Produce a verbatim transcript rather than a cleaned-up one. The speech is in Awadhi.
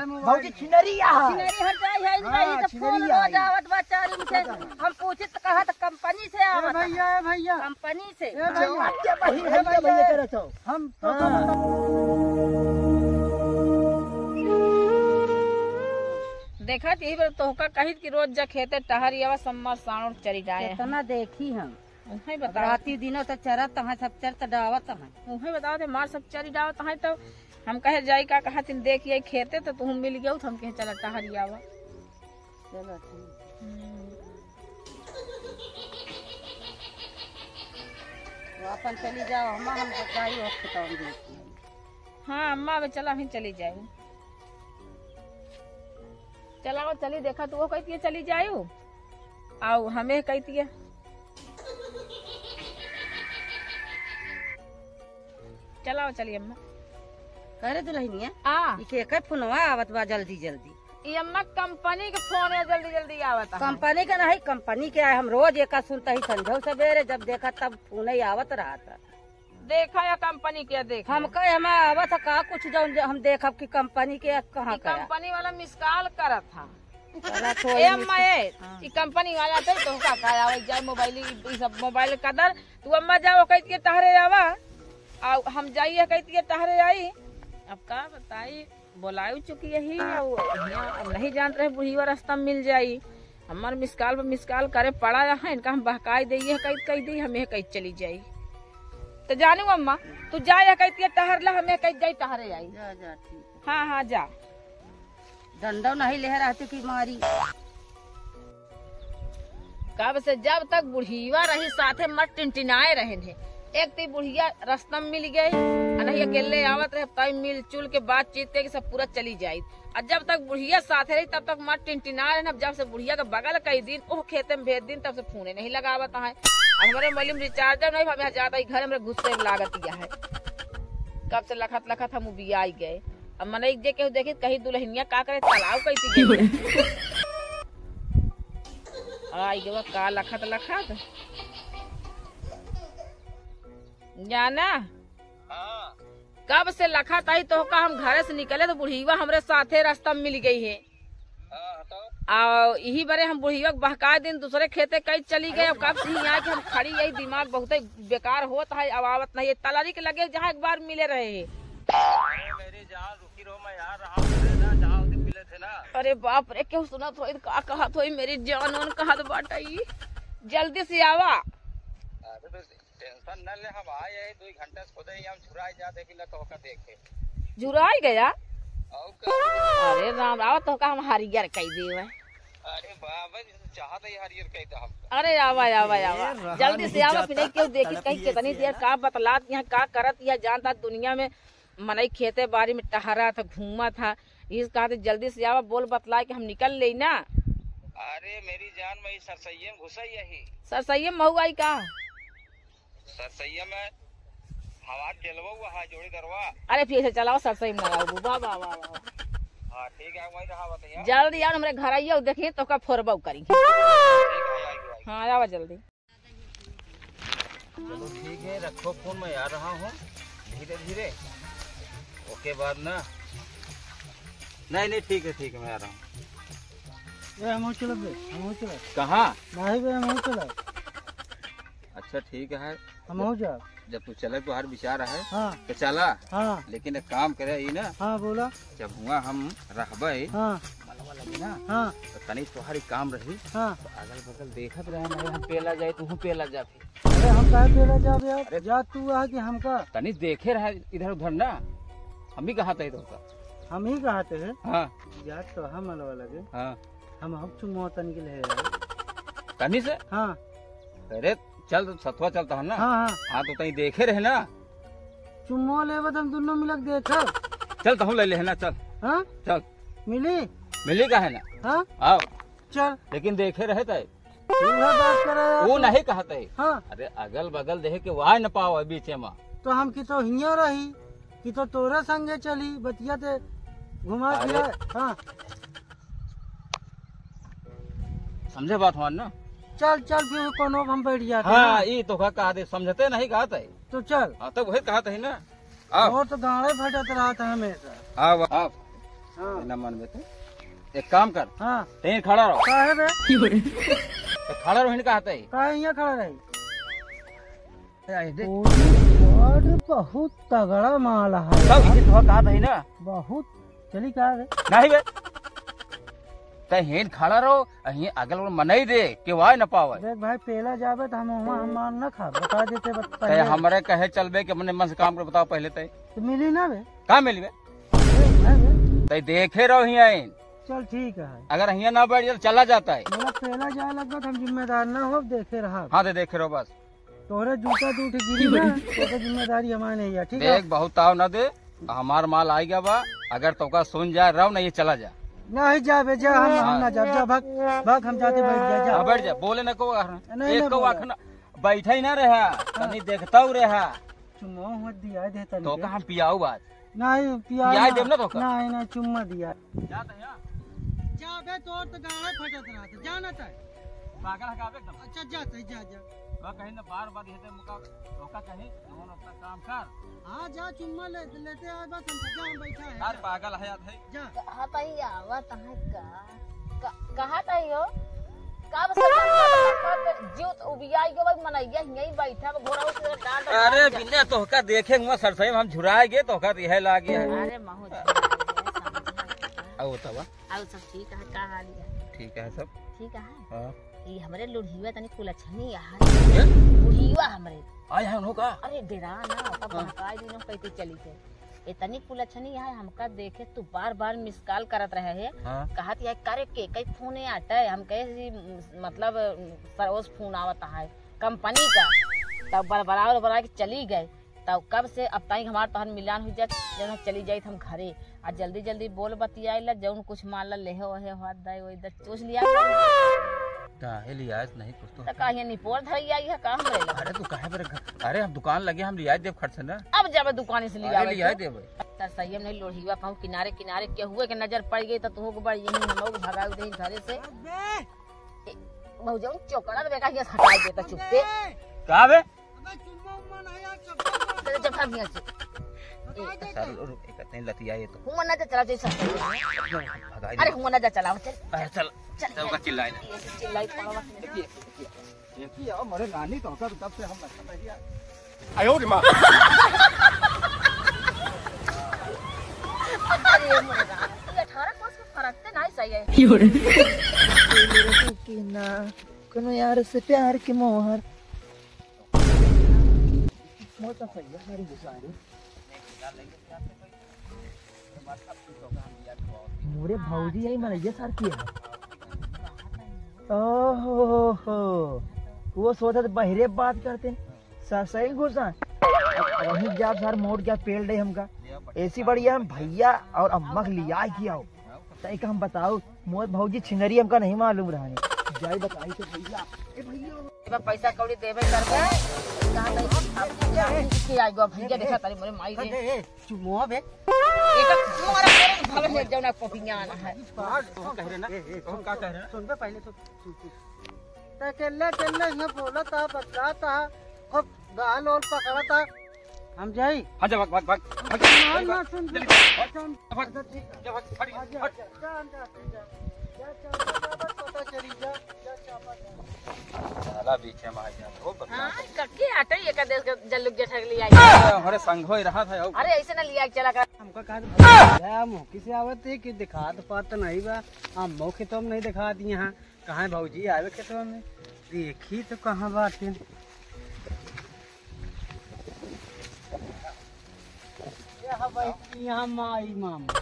भौजी छिनरिया है। छिनरी हर जाई है, हाँ, यही तो फोन छिनरिया रोज है। आवत बा चार दिन से। हम पूछित कहा तो कंपनी से ए आवत भैया, है। ए भैया। कंपनी से। ए भैया। ए भाई, ए भैया, भैया। हम तो हाँ। देखा कि यही बार तोहका कहित कि रोज जा खेते टहरी आवा, सम्मा साउंड चली जाए। कितना देखी हम। उहे अब बताओ। राती दिनो तो चरत हैं, सब चरत डावत हैं। उहे बताओ थे, मार सब चरी डावत हैं, तो हम कहे जाई का कहा तिन देख ये खेते तो तुम मिल गयो, तो हम कहे चला टहरी आवा। चलो ठीक। हम्म। वो अपन चली जाओ, हम, हम बताई हो खेतवा में देखी। हाँ अम्मा, अब चला हम चली जाई। चलाओ चली, देखा तू वो कहती है चली जायू, आओ हमें कहती है। चलाओ चली अम्मा। करे दुल्हनिया, आ। ई के एकर फोनवा आवत बा जल्दी जल्दी। ई अम्मा कंपनी के फोन है, जल्दी जल्दी आवत है। कंपनी के नहीं, कंपनी के आए, हम रोज एका सुनता ही संझो सवेरे जब देखा तब फोन ही आवत रहता। देखा या कंपनी के, देखा। हम कहे, हम आवत है का कुछ जौन हम देखब कि कंपनी के कहाँ ई का। कंपनी वाला मिस कॉल करत था। चला तो ए ई अम्मा, ए, हाँ। ई कंपनी वाला थे, तो का, का आवे जाए मोबाइल, ई, ई सब मोबाइल कदर। तू अम्मा जाओ, कहती के टहरे आवा, आ हम जाइए, कहती के टहरे आई। अब का बताई, बोलायु चुकी यही, अब हियाँ अब नहीं जानत रहे बुढ़िया रास्ता में मिल जाई। हमार मिस कॉल पर मिस कॉल करे पड़ा है, इनका हम बहकाई देइए, कह, कह दी, हम यह कह चली जाई। तो जानू अम्मा, तू जा, यह कहती है टहर ला, हम यह कह जाई टहरे आई। जा, जा, ठीक है। हाँ, हाँ, जा। डंडो नहीं ले रहती कि मारी। कब से जब तक बुढ़िया रही साथे मत टिनटिनाए रहन है। एक ती बुढ़िया रास्ता में मिल गई, आ नहीं अकेले आवत रहे, तब मिलजुल के बातचीत करके सब पूरा चली जाई। आ जब तक बुढ़िया साथे रही तब तक मत टिनटिनाए रहन। अब जब से बुढ़िया के बगल कई दिन ओह खेते में भेज दिन तब से फोने नहीं लगावत है। अब हमारे मोबाइल में रिचार्ज नहीं, हमें जाता ही घर में गुस्से लागत या है। कब से लखत लखत हम उबियाई गए। अब मनई जे केहू देखी कही दुल्हनिया का करे तालाब कैसी गई। आई गवा का लखत लखत। जाना? हाँ। कब से लखत आई तोहका हम घरे से निकले तो बुढ़ीवा हमरे साथे रास्ता में मिल गई है। हाँ, तो? आ यही बरे हम बुढ़ीवा के बहका दिन दूसरे खेते कई चली गए। अब कब से ही यहाँ कि हम खड़ी यही दिमाग बहुत बेकार होत है, अब आवत नहीं है। तलारी के लगे जहाँ एक बार मिले रहे हैं। अरे मेरी जान, रुकी रहो, मैं आ रहा हूँ, अरे ना, जहाँ उस दिन मिले थे ना। अरे बाप रे, केहू सुनत होई, का कहत होई, मेरी जान, उन कहत बाटे ई। जल्दी से आवा। अरे बस टेंशन न ले, हम आए हैं, दो घंटा से खुदे ही हम झुराई जा, देखी ना तो होकर देखे। झुराई गया? और का? अरे राम, आवा तो का हम हरियर कई देवे। अरे बाबा जी, तो चाहत है हरियर कई दे हमका। अरे आवा, आवा, आवा। जल्दी से आवा, फिर केहू देखी कहीं कितनी देर का बतलात यहाँ का करत या जानता दुनिया में मनई खेते बारी में टहरा था, घूमा था, इस कहा थे जल्दी से आवा, बोल बतलाए कि हम निकल ले ना। अरे मेरी जान, मैं इस सरसैया में घुसा ही यही। सरसैया में महू आई का? सरसैया में हमार जलवा हुआ है जोड़ी दरवा। अरे फिर से चलाओ सरसैया में लगाओ, वाह, वाह, वाह, वाह। हाँ ठीक है, वही रहा बताइए। जल्दी यार हमरे घर आइए, देखिए तो का फोरबा करी। ठीक है, आइए, आइए। हाँ आवा जल्दी। चलो ठीक है, रखो फोन, मैं आ रहा हूँ धीरे धीरे। ओके बाद ना। नहीं नहीं, ठीक है ठीक है, मैं आ रहा हूँ। ए, हम चलब बे, हम चलब। कहाँ? नहीं बे, हम चलब। अच्छा ठीक है। हम हो जा। जब तू चले तो हर विचार है, हाँ। तो चला। हाँ। लेकिन एक काम करे, ई ना। हाँ, बोला। जब हुआ हम रहबे, हाँ। मनवा लगे ना, हाँ। तो तनी तोहारी काम रही, हाँ। तो अगल बगल देखत रहे, नहीं हम पेला जाए, तू पेला जा फिर। अरे हम काहे पेला जाब यार? अरे जा तू आ कि हमका। तनी देखे रहे इधर उधर ना, हम ही कहा थे तो का। हम ही कहा थे? हाँ। यार तो हम मनवा लगे। हाँ। हम हम चुम्मा तनी के ले यार। तनी से? हाँ। अरे चल, सथवा चलता है ना? हाँ, हाँ। हाँ, तो तई देखे रहे ना। चुम्मो लेबे त हम दुनो मिलक देखब। चल, तहूँ ले ले है ना, चल। हाँ? चल। मिली? मिली का है ना? हाँ? आओ। चल। लेकिन देखे रहे तय। तू है बात करे यार वो तू। नहीं कहते। हाँ। अरे अगल बगल देखे के वाय न पाओ बीचे में। तो हम की तो हियाँ रही, कि तो तोरे संगे चली, बतिया ते घुमा अरे। दिया। हाँ। समझे बात हमार ना? चल, चल, फिर कोनो हम बैठ जाते हैं हाँ, ना। ई तो का कहा दे, समझते नहीं कहत है। तो चल। हाँ, तो वही कहत है ना। आओ। वो तो गाड़े फटत रहत है हमेशा। आओ, आओ। हाँ। ना मन में तो एक काम कर। हाँ। तहीं खड़ा रहो। काहे बे? तो खड़ा रहो, हिन कहत है। काहे यहाँ खड़ा रही? ए, आई दे। अरे, बहुत तगड़ा माल है तब यार। इसे तो कहत है ना। बहुत। चली का रे? नहीं बे। तै हेन खड़ा रहो, अहीं अगल बगल मनई दे, केहू आए न पावे। देख भाई, पेला जाबे तो हम वहाँ हम मार न खा, बता देते बत-, तै पहले। हमरे कहे चलबे कि अपने मन से काम कर, बताओ पहले तै। तो मिली ना बे? का मिली बे? ए, ना बे। तै देखे रहो हियाँ। चल ठीक है। अगर हियाँ ना बैठ जाए तो चला जाता है। बोला पेला जाए लगबा तो हम जिम्मेदार ना हो, देखे रहा। हाँ, तो देखे रहो बस। तोहरे जूता दू ठे गिरी ना, तोहरे जिम्मेदारी हमारे नहीं है, ठीक है? देख, बहुत ताव ना दे, हमार माल आ गया बा, अगर तोका सुन जाए, रहो, नहीं चला जा। नहीं जाबे, जा, हम, हम ना जाब, जा, भाग, भाग, हम जाते, बैठ जा, जा। हाँ, बैठ जा, बोले ना को आखना, नहीं, एक नहीं को बोला। आखना, बैठा ही ना रहा, हाँ। तनी देखता हूँ रहा। चुम्मा हुआ दिया दे तनी तोका के। हम पियाऊ बात। नहीं, पिया पियाई ना। देब ना तोका। नहीं, नहीं, चुम्मा दिया। जा तो यहाँ। जा बे, तोर तो गाँव फटत रहा था, जा ना तय। पागल है का बे एकदम? अच्छा, जा तय, जा, जा। वह कहीं ना बार बार ये मुका धोखा कहीं, जवन अपना काम कर। हाँ, जा चुम्मा ले, लेते आए बस हम, जा हम बैठा है, यार जा। पागल है यार भाई। जा। कहा ताई आवत है का? क-, कहा ताई हो? कब से कब, कब से जीव तो उबियाई गो भाई, मनैया हियाई बैठा बा, घोड़ा उस डांड अरे डांड। बिना तोहका देखे हुआ सरसई में हम झुराए गए, तोहका रिहे लागे है। अरे महू झुराए गए, समझे। आओ तब। आओ सब ठीक है, का हाल है? ठीक है सब। ठीक है। हाँ। ई हमरे लुढ़िया तनी कुलछनी है। क्या? बुढ़िया हमरे। आय है उन्हों का? अरे डेरा ना, तब हाँ। बहकाई दिनों कहते चली गए। इतनी कुलछनी है, हमका देखे तू बार बार मिस कॉल करत रहे है। हाँ। कहत है करे के कई फोन आटे, हम कहे जी, मतलब सरोज फोन आवत है कंपनी का। तब बड़बड़ा बड़बड़ा के चली गए। तब कब से अब ताई हमार तोहर मिलान हुई जात, जब हम चली जाइत हम घरे। आ जल्दी जल्दी बोल बतियाइला, जौन कुछ मान ला लेहे ओहे हाथ दे ओए दे चूस लिया। काहे लियास नहीं कुछ तो तो काहे निपोर धरी आई है का हमरे लगे? अरे तू काहे पर घ-, अरे हम दुकान लगे हम लियाई देब खट से ना। अब जाबे दुकान से अरे लियावे लियाई तो। देबे। सर सही में नहीं लोढ़िया कहूँ किनारे किनारे केहुए के नजर पड़ गई तो तू को बड़ यही हम लोग भगाऊ दे घरे से। अबे! ए, भौजाऊ चोकड़ा तो बेटा हियाँ से हटा देता चुपते। अबे! का बे? अबे चुम्मा उम्मा नहीं यार, चप्पल मार। चले जब हम हियाँ से। बता दे सारे तो। लोग एक कहते हैं लतिया ये तो। हुआ ना जा चला जैसा। भगाई अरे दे। हुआ ना जा चला, चल। अरे चल। चल, चल, चल। चिल्लाई ना। ये चिल्लाई पड़वा। देखिए, देखिए। देखिए, अब मरे नानी तो होकर तब से हम लड़का नहीं यार। आयो रे माँ। अरे मोरे राम, ये अठारह कोस में फरकते नहीं सही है। यो रे। कि ना, कोनो यार से प्यार के मोहर। मोर तो सही है, सारी गुस्सा है। मोरे भौजी यही मनैया सार की है। ओहो हो, वो सोचत बहिरे बात करते। स-, सही गुस्सा। वहीं जाब सार मोड़ क्या पेल रहे हमका। ऐसी बढ़िया हम भैया और अम्मा के लिया किया हो। तय का हम बताओ, मोर भौजी छिनरी हमका नहीं मालूम रहने। जाई बताई तो भैया। ए भैया। एबा पैसा कौड़ी देबे करबे। कहाँ गई? अब के आई गो भैया, देखा तारी मोरे माई रे। ए, ए, चुमो बे। एक मोरा भले जौना पपियान है। बात कौन कह रहे ना? ए, ए, कौन का कह रहे ना? सुन बे पहले तो, सुन, सुन। त अकेले, अकेले हियाँ बोलत ह, बतलात ह, खूब गाल ओल पकड़त ह। हम जाई? हाँ, जा, भाग, भाग, भाग, भाग। ना, ना, सुन, जल्दी, सुन। भाग, भाग, अच्छा, ठीक है। जा, भाग, भाग, अच्छा, भाग। अच्छा, जा, जा, जा, जा, जा, जा, बस पता चली, जा, जा, जा, बस। साला बीचे में आ गया, वो बदनाम हाँ, है। कक्के आटे ये का देश का जल्लुक जेठा के लिए आई। अरे, हमारे संग हो ही रहा था, यो। अरे, ऐसे ना लिया, चला कर। हमका कहा कि भैया, हम किसे आवत है कि दिखात पात नहीं बा, हम मौके तो हम नहीं दिखात यहाँ। कहाँ है भौजी? आवे खेतवा में। देखी तो कहाँ बाटे। यहाँ बैठी, यहाँ माई मामा।